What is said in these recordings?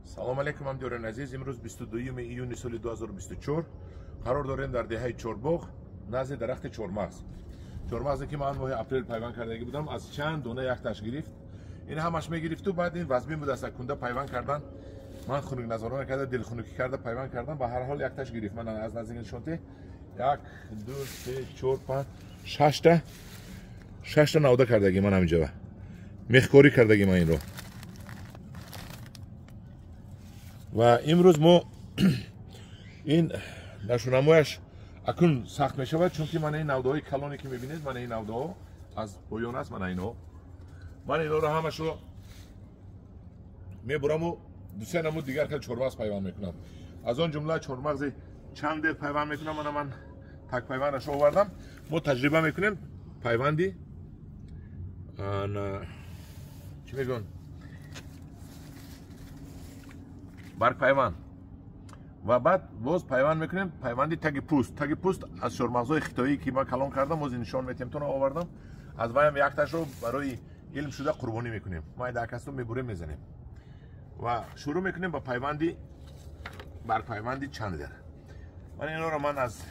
Салом алейкум, ҳамдиёрони азиз. Имрӯз 22 июни соли 2024 қарор дорем дар деҳаи Чорбоғ, назди дарахти чормағз. Чормағзе ки ман моҳи апрел пайванд кардагӣ будам, аз чанд дона якташ гирифт. Ин ҳамаш мегирифту баъд ин вазмин буд, аз кунда пайванд кардан. Ман хунукназорона карда, дилхунукӣ карда пайванд кардам, ба ҳар ҳол якташ гирифт. Ман аз наздик нишонте 1 2 3 4 5 6 та навда кардагӣ ман ҳаминҷо. Мехкорӣ кардагӣ ман инро. Ва имрӯз мо ин нашунамояш акун сахт мешавад, чунки мана ин навдаҳои калоне ки мебинед, мана ин навдаҳо аз поён аст, мана инҳо. Ман инҳоро ҳамашро мебураму дусе намуд дигар хел чормағз пайванд мекунам. Аз он ҷумла чормағзи чандер пайванд мекунам. Мана ман так пайвандашро овардам. Мо таҷриба мекунем пайванди чӣ мегӯянд, барг пайванд, ва баъд боз пайванд мекунем пайванди таги пӯст. Таги пӯст аз чормағзҳои хитоӣ ки ман калон кардам, ози нишон метиҳем, тона овардам. Аз ваям якташро барои илм шуда қурбонӣ мекунем. Ма дар касто мебурем, мезанем ва шурӯъ мекунем ба пайванди баргпайванди чандлер. Ман инҳоро ман аз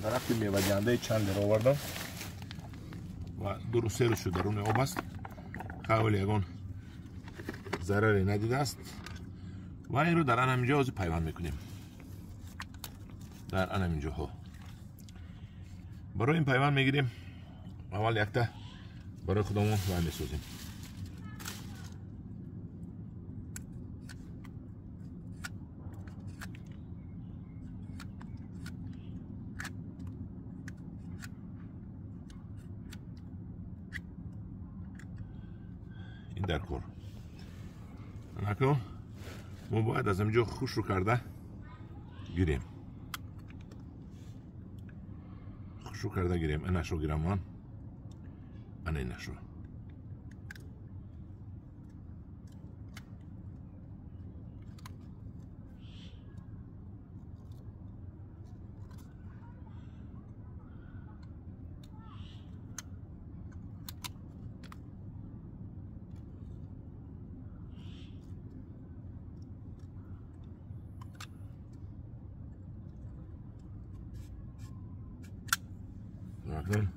дарахти мевадиҳандаи чандлер овардам ва 2 рӯз, 3 рӯз шуд даруни об аст, қавли ягон зараре надидааст. Ва инро дар ан ҳаминҷо ҳозир пайванд мекунем, дар ан ҳаминҷоҳо. Барои ин пайванд мегирем, аввал якта барои худамон вай месозем. Ин дар кор накун, мо бояд аз ҳаминҷо хушрӯ карда гирем, хушрӯ карда гирем. Инашро гирам ман, ана инашро. Акнун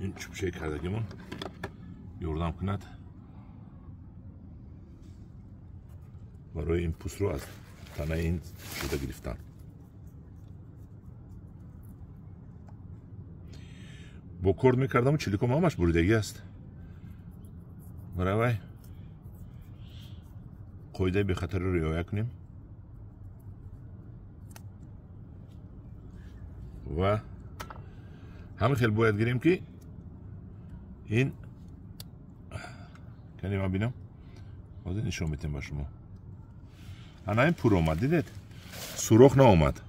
ин чӯбчаи кардагимон ёрдам кунад барои ин пӯстро аз танаи ин шуда гирифтан. Бо корд мекардаму чиликом ҳамаш буридагӣ аст. Барои вай қоидаи бехатариро риоя кунем ва ҳамин хел бояд гирем, ки ин кани ман бинам, ҳозир нишон метем ба шумо. Ана ин пур омад, дидед, сурох наомад.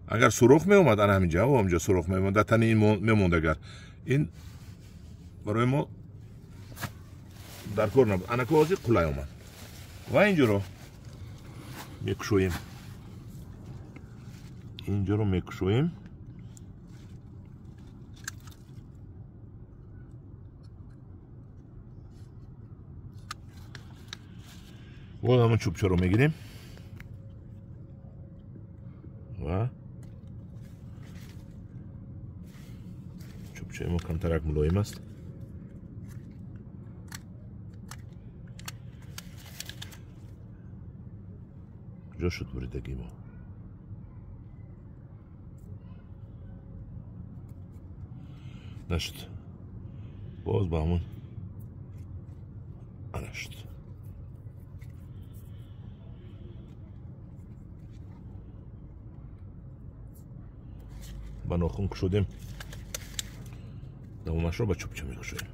Агар сурох меомад, ана ҳаминҷа, ҳаминҷо сурох мемонд, дар тани ин мемонд. Агар ин барои мо дар кор набуд, анако ҳозир қулай омад. Ва инҷоро мекушоем, инҷоро мекушоем. Боз ҳамон чӯбчаро мегирем ва чӯбчаи мо камтарак мулоим аст. Куҷо шуд буридагии мо? Нашуд. Боз ба ҳамон ана шуд. Ба нохун кушодем, давомашро ба чӯбча мекушоем.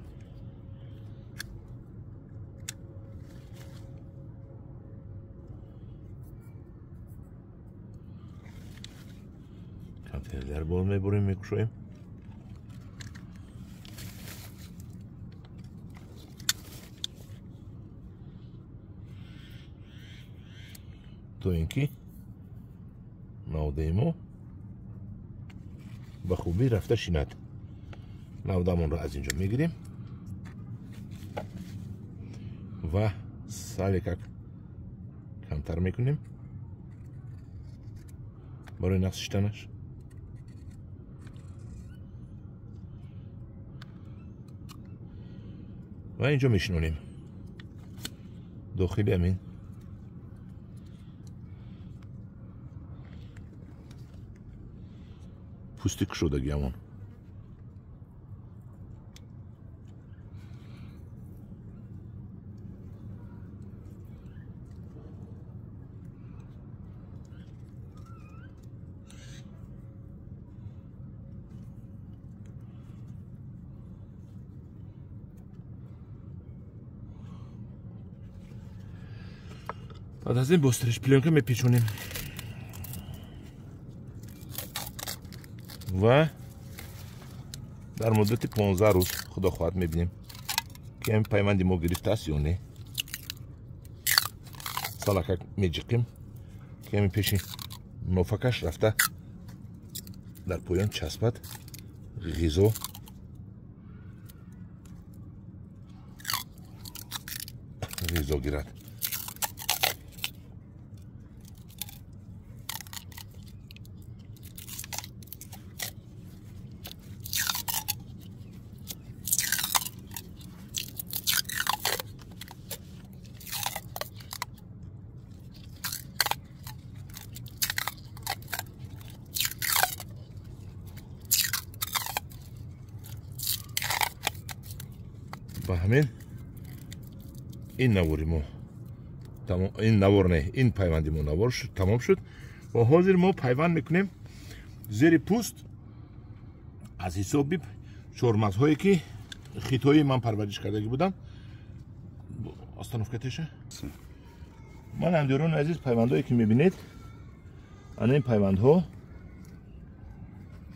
Камтар боз мебурем, мекушоем. То ин ки навдаи мо ба хубӣ рафта шинад. Навдамонро аз инҷо мегирем ва сале как Камтар мекунем барои нақшиштанаш. Ва инҷо мешинонем дохили амин. Пӯсти кушодагиамон. Баъд аз ин бо стресс плёнка мепечонем ва дар муддати 15 рӯз худо хоҳад мебинем, ки ҳамин пайванди мо гирифтааст ё не. Салакак меҷиқем, ки ҳамин пеши нофакаш рафта дар поён часпад, ғизо гирад. Ба ҳамин ин навори мо, ин навор не, ин пайванди мо навор шуд, тамом шуд. Ва ҳозир мо пайванд мекунем зери пӯст аз ҳисоби чормағзҳое, ки хитои ман парвариш кардагӣ будам. Остановка теша. Ман ҳамдиёрони азиз, пайвандҳое ки мебинед, ана ин пайвандҳо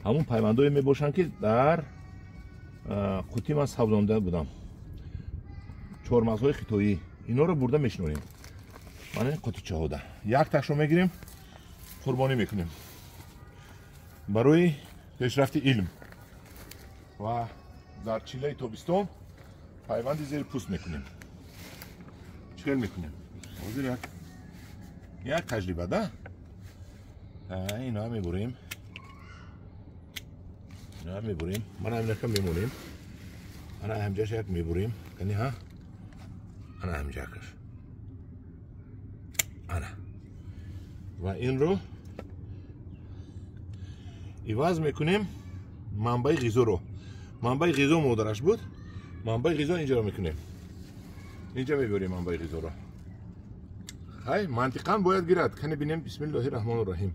ҳамун пайвандҳое мебошанд, ки дар қутӣ ман савзонда будам. Чормағзҳои хитоӣ инҳоро бурда мешинонем. Ман ин қутичаҳода як ташро мегирем, қурбонӣ мекунем барои пешрафти илм ва дар чиллаи тобистон пайванди зери пӯст мекунем. Чӣ хел мекунем? Ҳозир як таҷриба да. Иноа мебурем, иноа мебурем, мана ҳаминака мемонем, ана ҳамҷаш як мебурем, кани ҳа, ана ҳамҷакаш, ана, ва инро иваз мекунем манбаи ғизоро. Манбаи ғизо модараш буд, манбаи ғизо инҷаро мекунем, инҷа мебурем манбаи ғизоро. Хай, мантиқан бояд гирад. Кани бинем. Бисмиллоҳи раҳмони раҳим.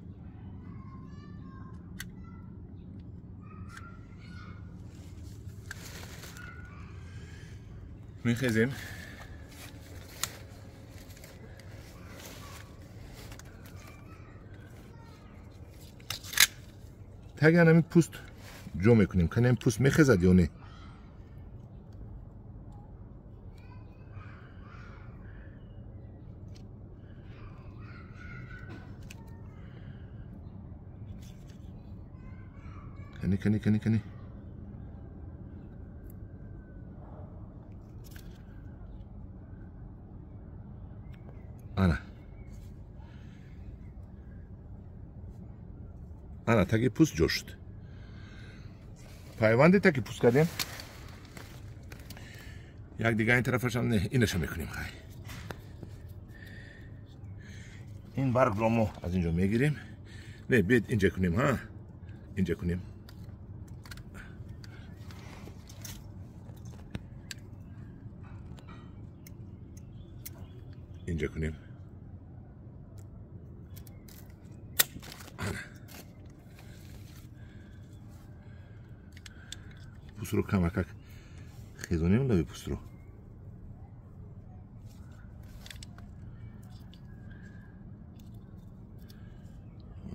Мехезем. Таги ҳамин пӯст ҷо мекунем. Кани ҳамин пӯст мехезад ё не? Кани, кани, кани, кани. Ана. Ана таги пӯст ҷо шуд. Пайванди таги пӯст кардем. Як дига ин тарафашам не, инаша мекунем хай. Ин баргро мо аз инҷо мегирем. Не, биед инҷа кунем, ҳа? Инҷа кунем. Инҷа кунем. Пӯстро камакак хезонем, лаби пӯстро.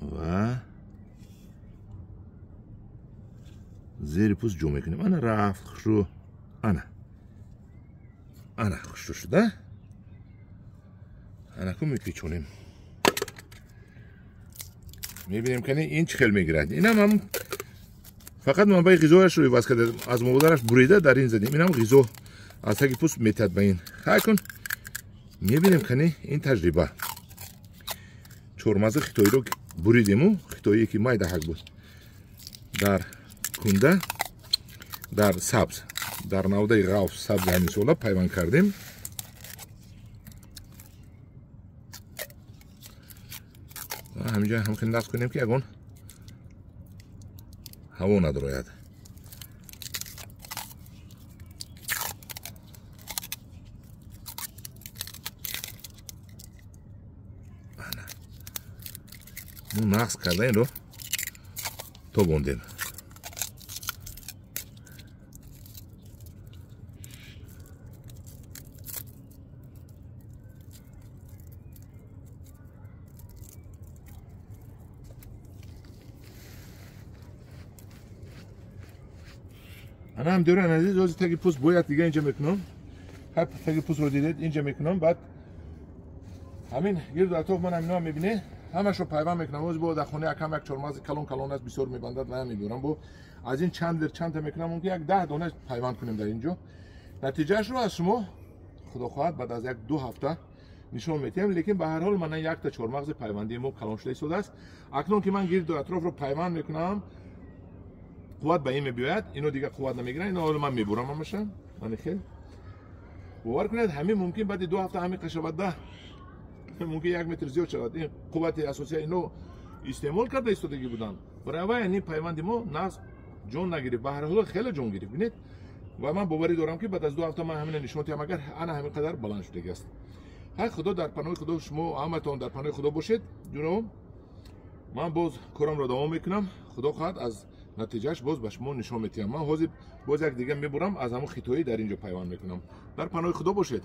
Ва зери пӯст ҷо мекунем. Ана рафт хушрӯ. Ана. Ана хушрӯ шуда. Анаку мепечонем. Мебинем, кани ин чӣ хел мегирад. Инам ҳам фақат манбаи ғизояшро иваз карда, аз модараш бурида дар ин задем. Инам ғизо аз таги пӯст метиҳад ба ин. Хай кун мебинем, кани ин таҷриба. чормағзи хитоиро буридему, хитоие ки майдаҳак буд, дар кунда, дар сабз, дар навдаи ғафс сабзи ҳамин сола пайванд кардем. Ҳаминҷо ҳам хеле нақс кунем, ки ягон ҳаво надарояд. Мо нақс карда инро тобондем. Ана ҳам дӯран азиз, ози таги пӯст бояд дига инҷа мекунам. Ҳар таги пӯстро дидед, инҷа мекунам. Баъд ҳамин гирду атроф ман ҳаминоам мебинед, ҳамашро пайванд мекунам. Ози бо дар хона якам як чормағзи калон калон аст, бисёр мебандад ва мебурам. Бо аз ин чанд лир чандта мекунам, мумкин як 10 дона пайванд кунем дар инҷо. Натиҷаашро аз шумо худо хоҳад баъд аз 1-2 ҳафта нишон метиҳем. Лекин ба ҳар ҳол мана якта чормағзи пайвандии мо калон шуда истодааст. Акнун ки ман гирду атрофро пайванд мекунам, қувват ба ин мебиёяд, ино дигар қувват намегиранд, ино ҳоло ман мебурам ҳамаша. Мани хел бовар кунед, ҳамин мумкин баъди 2 ҳафта ҳамин қашавад, да мумкин 1 метр зиёд шавад. Ин қуввати асосия ино истеъмол карда истодагӣ буданд. Барои аввал ин пайванди мо нағз ҷон нагирифт, ба ҳар ҳол хеле ҷон гирифт. Бинед, ва ман боварӣ дорам, ки баъд аз 2 ҳафта ман ҳамина нишон диҳам, агар ана ҳамин қадар баланд шудагӣ аст. Ҳай, худо дар паноҳи худо, шумо ҳаматон дар паноҳи худо бошед. Ҷуноб, ман боз корамро давом мекунам. Худо хоҳад аз натиҷааш боз ба шумо нишон метиҳам. Ман ҳозир боз як дига мебурам, аз ҳамон хитоӣ дар инҷо пайванд мекунам. Дар паноҳи худо бошед.